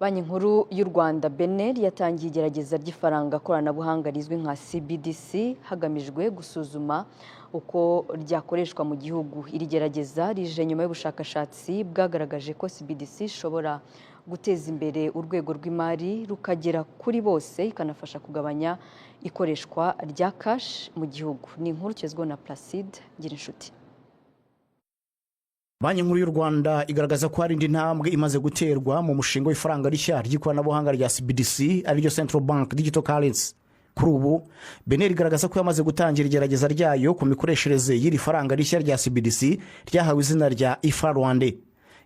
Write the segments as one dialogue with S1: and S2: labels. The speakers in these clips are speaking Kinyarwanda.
S1: Banki Nkuru y'u Rwanda, BNR, yatangiye igerageza ry'ifaranga koranabuhanga rizwi nka CBDC, hagamijwe gusuzuma uko ryakoreshwa mu gihugu. Iri gerageza rije nyuma y'ubushakashatsi bwagaragaje ko CBDC ishobora guteza imbere urwego rw'imari, rukagera kuri bose, ikanafasha kugabanya ikoreshwa rya cash mu gihugu. Ni inkuru tugezweho na Placide Ngirinshuti.
S2: Banki Nkuru y'u Rwanda igaragaza ko hari indi ntambwe imaze guterwa mu mushinga w'ifaranga rishya ry'ikoranabuhanga rya CBDC, ariryo Central Bank Digital Currency. Kuri ubu BNR igaragaza ko yamaze gutangira igerageza ryayo ku mikoreshereze y'iri faranga rishya rya CBDC ryahawe izina rya iFRAND.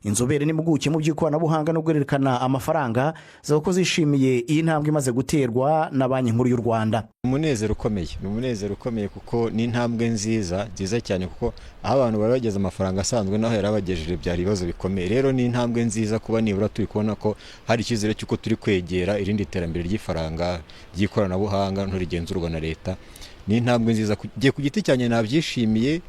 S2: Inzobere n'impuguke mu by'ikoranabuhanga no guhererekana amafaranga zivuga ko zishimiye iyi ntambwe imaze guterwa na Banki Nkuru y'u Rwanda.
S3: Umunezero ukomeye, ni umunezero ukomeye, kuko ni intambwe nziza nziza cyane, kuko aho abantu bari bageze amafaranga asanzwe naho yari abagejeje byari ibibazo bikomeye. Rero ni intambwe nziza kuba nibura turi kubona ko hari icyizere cy'uko turi kwegera irindi terambere ry'ifaranga ry'ikoranabuhanga nturigenzurwa na leta. Ni intambwe nziza ku giti cyanjye, nabyishimiye,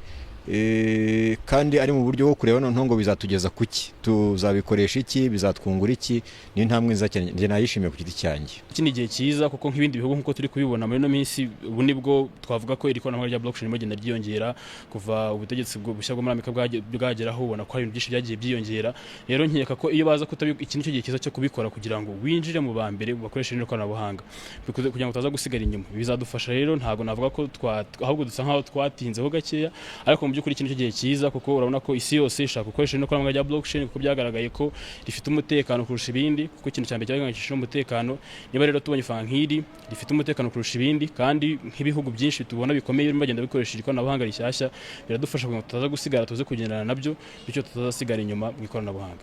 S3: kandi ari mu buryo bwo kureba noneho ngo bizatugeza kuki, tuzabikoresha iki, bizatwungura iki. Ni intambwe nziza cyane, njye nayishimiye ku giti cyanjye.
S4: Iki ni igihe cyiza, kuko nk'ibindi bihugu, nk'uko turi kubibona muri ino minsi, ubu nibwo twavuga ko iri koranabuhanga rya blockchain ririmo rigenda ryiyongera. Kuva ubutegetsi bushya bwo muri Amerika bwageraho, ubona ko hari ibintu byinshi byagiye byiyongera. Rero nkeka ko iyo baza kutabi, iki nicyo gihe cyiza cyo kubikora kugira ngo winjire mu ba mbere bakoreshe rino koranabuhanga, kugira ngo utaza gusigara inyuma. Bizadufasha rero, ntabwo navuga ko twa, ahubwo dusa nkaho twatinzeho gakeya, ariko mu by'ukuri iki nicyo gihe cyiza, kuko urabona ko isi yose ishaka gukoresha rino koranabuhanga rya blockchain, kuko byagaragaye ko rifite umutekano kurusha ibindi, kuko ikintu cya mbere cyahangayikishije umutekano. Niba rero tubonye ifaranga nk'iri rifite umutekano kurusha ibindi, kandi nk'ibihugu byinshi tubona bikomeye birimo bagenda bikoresha iri koranabuhanga rishyashya, biradufasha kugira ngo tutaza gusigara, tuze kugendana nabyo, bityo tutazasigara inyuma mu ikoranabuhanga.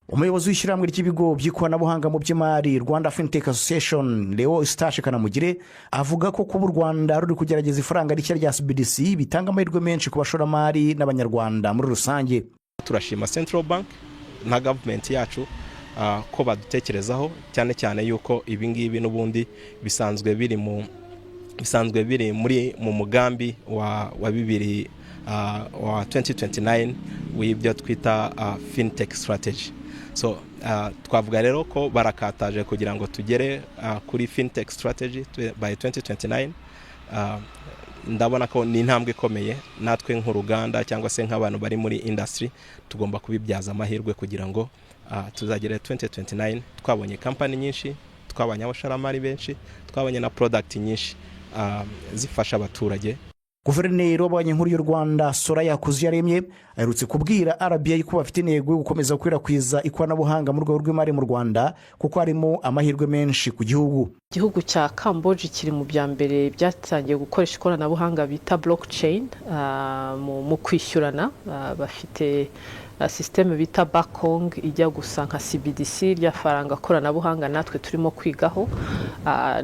S2: Umuyobozi w'ishyirahamwe ry'ibigo by'ikoranabuhanga mu by'imari, Rwanda Fintech Association, Leo Eustache Kanamugire, avuga ko kuba u Rwanda ruri kugerageza ifaranga rishya rya CBDC bitanga amahirwe menshi ku bashoramari n'Abanyarwanda muri rusange.
S5: Turashima Central Bank na gavumenti yacu ko badutekerezaho, cyane cyane yuko ibi ngibi n'ubundi bisanzwe biri mu mugambi wa bibiri wa 2029 w'ibyo twita fintech strategy. So twavuga rero ko barakataje kugira ngo tugere kuri fintech strategy by 2029. Ndabona ko ni intambwe ikomeye. Natwe nk'uruganda cyangwa se nk'abantu bari muri industry tugomba kubibyaza amahirwe kugira ngo tuzagere 2029 twabonye kampani nyinshi, twabonye abashoramari benshi, twabonye na product nyinshi zifasha abaturage.
S2: Guverineri wa Banki Nkuru y'u Rwanda, Soraya Hakuziyaremye, aherutse kubwira RBA ko bafite intego yo gukomeza gukwirakwiza ikoranabuhanga mu rwego rw'imari mu Rwanda, kuko harimo amahirwe menshi ku gihugu.
S6: Igihugu cya Kamboje kiri mu bya mbere byatangiye gukoresha ikoranabuhanga bita blockchain mu kwishyurana. Bafite sisiteme bita Bakong ijya gusa nka CBDC, rya faranga koranabuhanga natwe turimo kwigaho.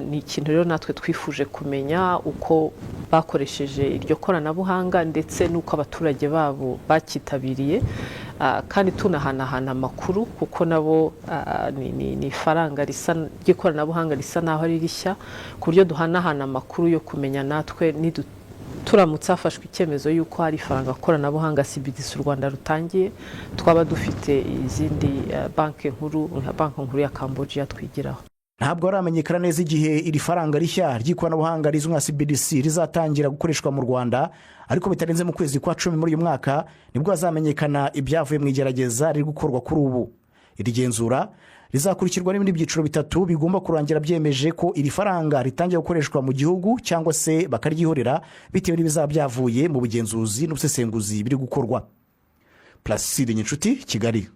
S6: Ni ikintu rero natwe twifuje kumenya uko bakoresheje iryo koranabuhanga ndetse n'uko abaturage babo bakitabiriye, kandi tunahanahana amakuru, kuko nabo ni ifaranga risa ry'ikoranabuhanga risa naho ari rishya, ku buryo duhanahana amakuru yo kumenya natwe turamutse hafashwe icyemezo y'uko hari ifaranga koranabuhanga CBDC u Rwanda rutangiye, twaba dufite izindi banki nkuru nka Banki Nkuru ya Kambojiya twigiraho.
S2: Ntabwo haramenyekana neza igihe iri faranga rishya ry'ikoranabuhanga rizwi nka CBDC rizatangira gukoreshwa mu Rwanda, ariko bitarenze mu kwezi kwa 10 muri uyu mwaka nibwo hazamenyekana ibyavuye mu igerageza riri gukorwa kuri ubu. Iri genzura rizakurikirwa n'ibindi byiciro bitatu bigomba kurangira byemeje ko iri faranga ritangiye gukoreshwa mu gihugu cyangwa se bakaryihorera, bitewe n'ibizaba byavuye mu bugenzuzi n'ubusesenguzi biri gukorwa. Placide Nyinshuti, Kigali.